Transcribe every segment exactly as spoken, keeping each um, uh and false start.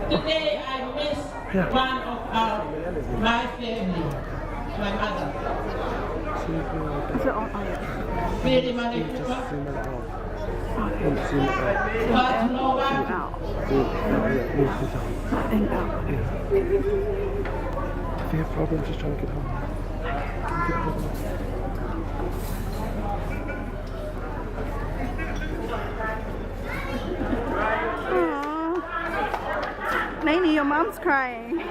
Today I miss one of our, my family, my mother. Is it on? Oh, yeah. Very much. But no one. And out. If you have problems, just trying to get home. Get home. Aw. Nene, your mom's crying. Hey,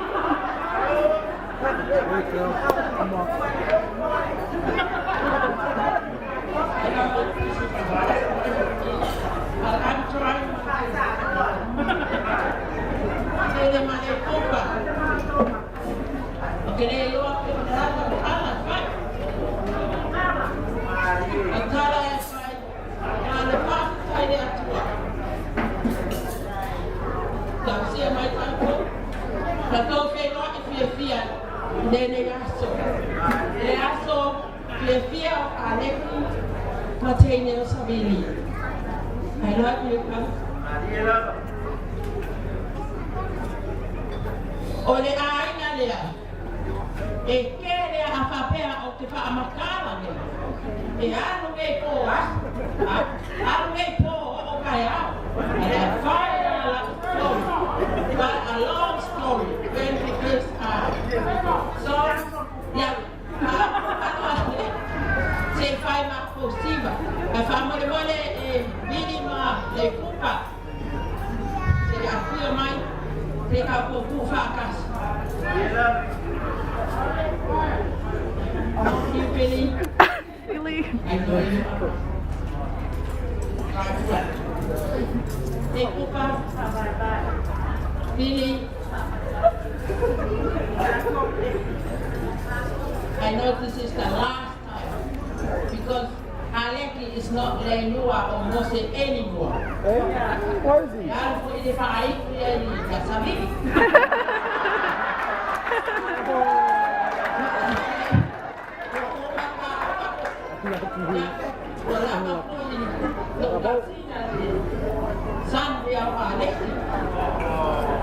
girl, come on. I'm trying. Tau sio mai tautolu. Tau feinga ke fiefia. Nene aso. Nene aso. Fiefia ʻo ʻAleki mo Teine ʻo Savili. I love you, brother. ʻO le ʻāinga lea. ʻE kele ʻa Fapea ʻo ke faʻa makala ke. ʻE ʻalu mei pō ʻa. ʻA, ʻalu mei pō ʻo kae au. ʻE fai ʻa la story. But a long story. When it is, uh, so, yeah. Se fai ma ko siva. ʻE faʻa molemole ʻe Vili mo Leipuka. Se ʻafio mai, se ka ko ku fakas. Vili. Vili. Leipuka. Vili. I know this is the last time because ʻAleki is not Leilua or Mose anymore. Eh? Where is he? Alo ko ʻene faʻahi ko ia ʻi Kasami. Ua lava ko ʻene. Sani ʻa ʻAleki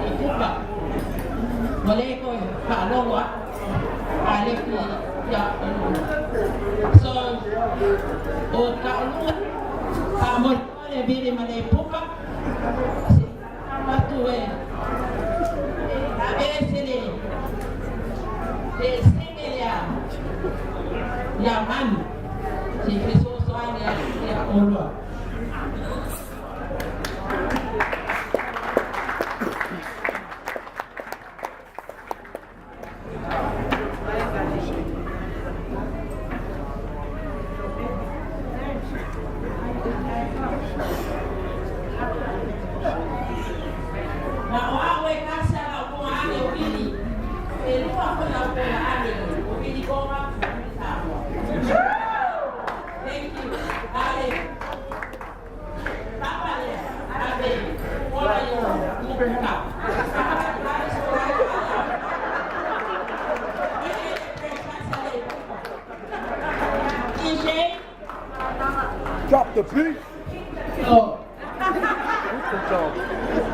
ʻi Kupa. Mole ko e faʻaloa ʻAleki ia. So, ʻo ka ʻolunga, ka mole mole Vili mo Leipuka. Atu e. A ʻe sele. E sele lea. Ia manu. Si fesosoʻa lea ia ʻolua. Thank you. Drop the beat. Oh. Good job.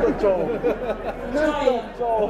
Good job. Good job.